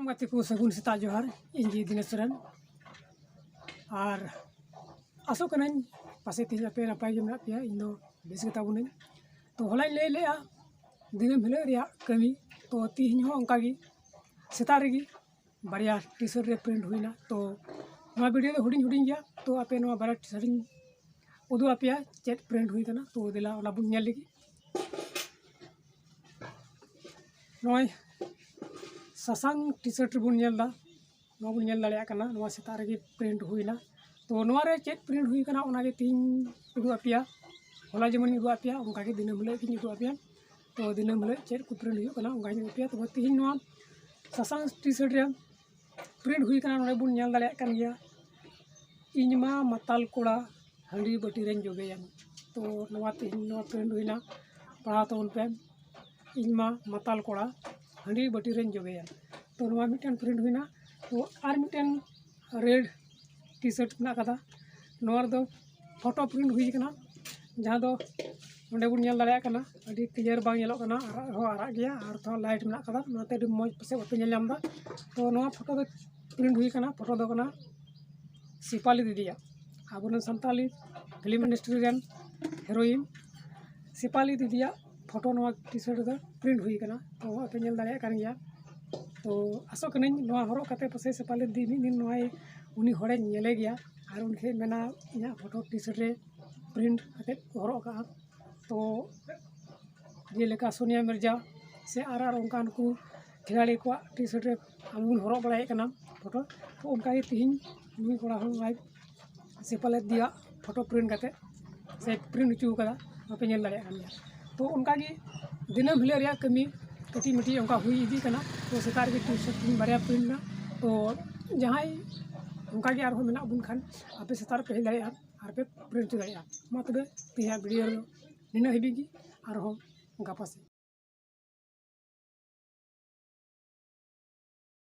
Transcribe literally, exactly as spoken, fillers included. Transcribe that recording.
ᱜᱟᱛᱮ ᱠᱚ, ᱥᱟᱹᱜᱩᱱ ᱥᱮᱛᱟᱜ ᱡᱚᱦᱟᱨ᱾ ᱤᱧ ᱜᱮ ᱫᱤᱱᱮᱥ ᱥᱚᱨᱮᱱ᱾ ᱟᱨ ᱟᱥᱚᱜ ᱠᱟᱹᱱᱟᱹᱧ ᱯᱟᱥᱮᱡ ᱛᱮᱦᱮᱧ ᱟᱯᱮ ᱱᱟᱯᱟᱭ ᱜᱮ ᱢᱮᱱᱟᱜ ᱯᱮᱭᱟ, ᱤᱧ ᱫᱚ ᱵᱮᱥ ᱜᱮ ᱛᱟᱵᱚᱱᱟᱹᱧ᱾ ᱛᱚ ᱦᱚᱞᱟᱧ ᱞᱟᱹᱭ ᱞᱮᱜᱼᱟ ᱫᱤᱱᱟᱹᱢ ᱦᱤᱞᱳᱜ ᱨᱮᱭᱟᱜ ᱠᱟᱹᱢᱤ, ᱛᱚ ᱛᱮᱦᱮᱧ ᱦᱚᱸ ᱚᱱᱠᱟ ᱜᱮ ᱥᱮᱛᱟᱜ ᱨᱮᱜᱮ ᱵᱟᱨᱭᱟ ᱴᱤ ᱥᱟᱨᱴ ᱨᱮ ᱯᱨᱤᱱᱴ ᱦᱩᱭᱱᱟ᱾ ᱛᱚ ᱱᱚᱣᱟ ᱵᱷᱤᱰᱤᱭᱳ ᱫᱚ ᱦᱩᱰᱤᱧ ᱦᱩᱰᱤᱧ ᱜᱮᱭᱟ, ᱛᱚ ᱟᱯᱮ ᱱᱚᱣᱟ ᱵᱟᱨᱭᱟ ᱴᱤ ᱥᱟᱨᱴ ᱤᱧ ᱩᱫᱩᱜ ᱟᱯᱮᱭᱟ ᱪᱮᱫ ᱯᱨᱤᱱᱴ ᱦᱩᱭ ᱠᱟᱱᱟ᱾ ᱛᱚ ᱫᱮᱞᱟ ᱚᱱᱟ ᱵᱚᱱ ᱧᱮᱞ ᱞᱮᱜᱮ᱾ ᱱᱚᱜᱼᱚᱭ ᱥᱟᱥᱟᱝ ᱴᱤ ᱥᱟᱨᱴ ᱨᱮᱵᱚᱱ ᱧᱮᱞ ᱮᱫᱟ, ᱱᱚᱣᱟ ᱵᱚᱱ ᱧᱮᱞ ᱫᱟᱲᱮᱭᱟᱜ ᱠᱟᱱᱟ, ᱱᱚᱣᱟ ᱥᱮᱛᱟᱜ ᱨᱮᱜᱮ ᱯᱨᱤᱱᱴ ᱦᱩᱭᱱᱟ᱾ ᱛᱚ ᱱᱚᱣᱟ ᱨᱮ ᱪᱮᱫ ᱯᱨᱤᱱᱴ ᱦᱩᱭ ᱠᱟᱱᱟ ᱚᱱᱟᱜᱮ ᱛᱮᱦᱮᱧ ᱩᱫᱩᱜ ᱟᱯᱮᱭᱟ᱾ ᱦᱚᱞᱟ ᱡᱮᱢᱚᱱᱤᱧ ᱩᱫᱩᱜ ᱟᱯᱮᱭᱟ ᱚᱱᱠᱟᱜᱮ ᱫᱤᱱᱟᱹᱢ ᱦᱤᱞᱳᱜ ᱜᱤᱧ ᱩᱫᱩᱜ ᱟᱯᱮᱭᱟ᱾ ᱛᱚ ᱫᱤᱱᱟᱹᱢ ᱦᱤᱞᱳᱜ ᱪᱮᱫ ᱠᱚ ᱯᱨᱤᱱᱴ ᱦᱩᱭᱩᱜ ᱠᱟᱱᱟ ᱚᱱᱠᱟᱧ ᱩᱫᱩᱜ ᱟᱯᱮᱭᱟ᱾ ᱛᱚᱵᱮ ᱛᱮᱦᱮᱧ ᱱᱚᱣᱟ ᱥᱟᱥᱟᱝ ᱴᱤ ᱥᱟᱨᱴ ᱨᱮ ᱯᱨᱤᱱᱴ ᱦᱩᱭ ᱠᱟᱱᱟ, ᱱᱚᱰᱮ ᱵᱚᱱ ᱧᱮᱞ ᱫᱟᱲᱮᱭᱟᱜ ᱠᱟᱱ ᱜᱮᱭᱟ, ᱤᱧ ᱢᱟ ᱢᱟᱛᱟᱞ ᱠᱚᱲᱟ ᱦᱟᱺᱰᱤ ᱵᱟᱹᱴᱤ ᱨᱮᱧ ᱡᱚᱵᱮᱭᱮᱱ᱾ ᱛᱚ ᱱᱚᱣᱟ ᱛᱮᱦᱮᱧ ᱱᱚᱣᱟ ᱯᱨᱤᱱᱴ ᱦᱩᱭᱱᱟ, ᱯᱟᱲᱦᱟᱣ ᱛᱟᱵᱚᱱ ᱯᱮ, ᱤᱧ ᱢᱟ ᱢᱟᱛᱟᱞ ᱠᱚᱲᱟ ᱦᱟᱺᱰᱤ ᱵᱟᱹᱴᱤ ᱨᱮᱧ ᱡᱚᱵᱮᱭᱮᱱ᱾ ᱛᱚ ᱱᱚᱣᱟ ᱢᱤᱫᱴᱮᱱ ᱯᱨᱤᱱᱴ ᱦᱩᱭᱱᱟ᱾ ᱛᱚ ᱟᱨ ᱢᱤᱫᱴᱮᱱ ᱨᱮᱰ ᱴᱤ ᱥᱟᱨᱴ ᱢᱮᱱᱟᱜ ᱠᱟᱫᱟ, ᱱᱚᱣᱟ ᱨᱮᱫᱚ ᱯᱷᱳᱴᱳ ᱯᱨᱤᱱᱴ ᱦᱩᱭ ᱠᱟᱱᱟ, ᱡᱟᱦᱟᱸ ᱫᱚ ᱱᱚᱸᱰᱮ ᱵᱚᱱ ᱧᱮᱞ ᱫᱟᱲᱮᱭᱟᱜ ᱠᱟᱱᱟ, ᱟᱹᱰᱤ ᱠᱞᱤᱭᱟᱨ ᱵᱟᱝ ᱧᱮᱞᱚᱜ ᱠᱟᱱᱟ, ᱟᱨᱟᱜ ᱦᱚᱸ ᱟᱨᱟᱜ ᱜᱮᱭᱟ ᱟᱨ ᱛᱷᱚᱲᱟ ᱞᱟᱭᱤᱴ ᱢᱮᱱᱟᱜ ᱠᱟᱫᱟ, ᱚᱱᱟᱛᱮ ᱟᱹᱰᱤ ᱢᱚᱡᱽ ᱯᱟᱥᱮᱡ ᱵᱟᱯᱮ ᱧᱮᱞ ᱧᱟᱢ ᱮᱫᱟ᱾ ᱛᱚ ᱱᱚᱣᱟ ᱯᱷᱳᱴᱳ ᱫᱚ ᱯᱨᱤᱱᱴ ᱦᱩᱭ ᱠᱟᱱᱟ, ᱯᱷᱳᱴᱳ ᱫᱚ ᱠᱟᱱᱟ ᱥᱮᱯᱷᱟᱞᱤ ᱫᱤᱫᱤᱭᱟᱜ, ᱟᱵᱚᱨᱮᱱ ᱥᱟᱱᱛᱟᱞᱤ ᱯᱷᱤᱞᱢ ᱤᱱᱰᱟᱥᱴᱨᱤ ᱨᱮᱱ ᱦᱤᱨᱳᱭᱤᱱ ᱥᱮᱯᱷᱟᱞᱤ ᱫᱤᱫᱤᱭᱟᱜ ᱯᱷᱳᱴᱳ ᱱᱚᱣᱟ ᱴᱤ ᱥᱟᱨᱴ ᱨᱮᱫᱚ ᱯᱨᱤᱱᱴ ᱦᱩᱭ ᱠᱟᱱᱟ᱾ ᱛᱚ ᱟᱯᱮ ᱧᱮᱞ ᱫᱟᱲᱮᱭᱟᱜ ᱠᱟᱱ ᱜᱮᱭᱟ᱾ ᱛᱚ ᱟᱥᱚᱜ ᱠᱟᱹᱱᱟᱹᱧ ᱱᱚᱣᱟ ᱦᱚᱨᱚᱜ ᱠᱟᱛᱮ ᱯᱟᱥᱮᱡ ᱥᱮᱯᱷᱟᱞᱤ ᱫᱤᱫᱤ ᱢᱤᱫ ᱫᱤᱱ ᱱᱚᱣᱟᱭ, ᱩᱱᱤ ᱦᱚᱲᱮ ᱧᱮᱞᱮ ᱜᱮᱭᱟ ᱟᱨ ᱩᱱᱤ ᱴᱷᱮᱱ ᱢᱮᱱᱟ ᱤᱧᱟᱹᱜ ᱯᱷᱳᱴᱳ ᱴᱤ ᱥᱟᱨᱴ ᱨᱮ ᱯᱨᱤᱱᱴ ᱠᱟᱛᱮ ᱠᱚ ᱦᱚᱨᱚᱜ ᱠᱟᱜᱼᱟ᱾ ᱛᱚ ᱡᱮᱞᱮᱠᱟ ᱥᱳᱱᱤᱭᱟ ᱢᱤᱨᱡᱟ ᱥᱮ ᱟᱨ ᱟᱨ ᱚᱱᱠᱟᱱ ᱠᱚ ᱠᱷᱤᱞᱟᱲᱤ ᱠᱚᱣᱟᱜ ᱴᱤ ᱥᱟᱨᱴ ᱨᱮ ᱟᱵᱚ ᱵᱚᱱ ᱦᱚᱨᱚᱜ ᱵᱟᱲᱟᱭᱮᱫ ᱠᱟᱱᱟ ᱯᱷᱳᱴᱳ, ᱛᱚ ᱚᱱᱠᱟᱜᱮ ᱛᱮᱦᱮᱧ ᱱᱩᱭ ᱠᱚᱲᱟ ᱦᱚᱸ ᱟᱡ ᱥᱮᱯᱷᱟᱞᱤ ᱫᱤᱫᱤᱭᱟᱜ ᱯᱷᱳᱴᱳ ᱯᱨᱤᱱᱴ ᱠᱟᱛᱮ ᱥᱮ ᱯᱨᱤᱱᱴ ᱦᱚᱪᱚ ᱠᱟᱫᱟ, ᱵᱟᱯᱮ ᱧᱮᱞ ᱫᱟᱲᱮᱭᱟᱜ ᱠᱟᱱ ᱜᱮᱭᱟ᱾ ᱛᱚ ᱚᱱᱠᱟᱜᱮ ᱫᱤᱱᱟᱹᱢ ᱦᱤᱞᱳᱜ ᱨᱮᱭᱟᱜ ᱠᱟᱹᱢᱤ ᱠᱟᱹᱴᱤᱡ ᱢᱟᱹᱴᱤᱡ ᱚᱱᱠᱟ ᱦᱩᱭ ᱤᱫᱤᱜ ᱠᱟᱱᱟ᱾ ᱛᱚ ᱥᱮᱛᱟᱜ ᱨᱮᱜᱮ ᱴᱤ ᱥᱟᱨᱴ ᱛᱮᱦᱮᱧ ᱵᱟᱨᱭᱟ ᱯᱨᱤᱱᱴ ᱮᱱᱟ᱾ ᱛᱚ ᱡᱟᱦᱟᱸᱭ ᱚᱱᱠᱟᱜᱮ ᱟᱨᱦᱚᱸ ᱢᱮᱱᱟᱜ ᱵᱚᱱ ᱠᱷᱟᱱ ᱟᱯᱮ ᱥᱮᱛᱟᱜ ᱨᱮᱯᱮ ᱦᱮᱡ ᱫᱟᱲᱮᱭᱟᱜᱼᱟ ᱟᱨ ᱯᱮ ᱯᱨᱤᱱᱴ ᱦᱚᱪᱚ ᱫᱟᱲᱮᱭᱟᱜᱼᱟ᱾ ᱢᱟ ᱛᱚᱵᱮ ᱛᱮᱦᱮᱧᱟᱜ ᱵᱷᱤᱰᱤᱭᱳ ᱫᱚ ᱱᱤᱱᱟᱹᱜ ᱦᱟᱹᱵᱤᱡ ᱜᱮ, ᱟᱨᱦᱚᱸ ᱜᱟᱯᱟ ᱥᱮᱫ᱾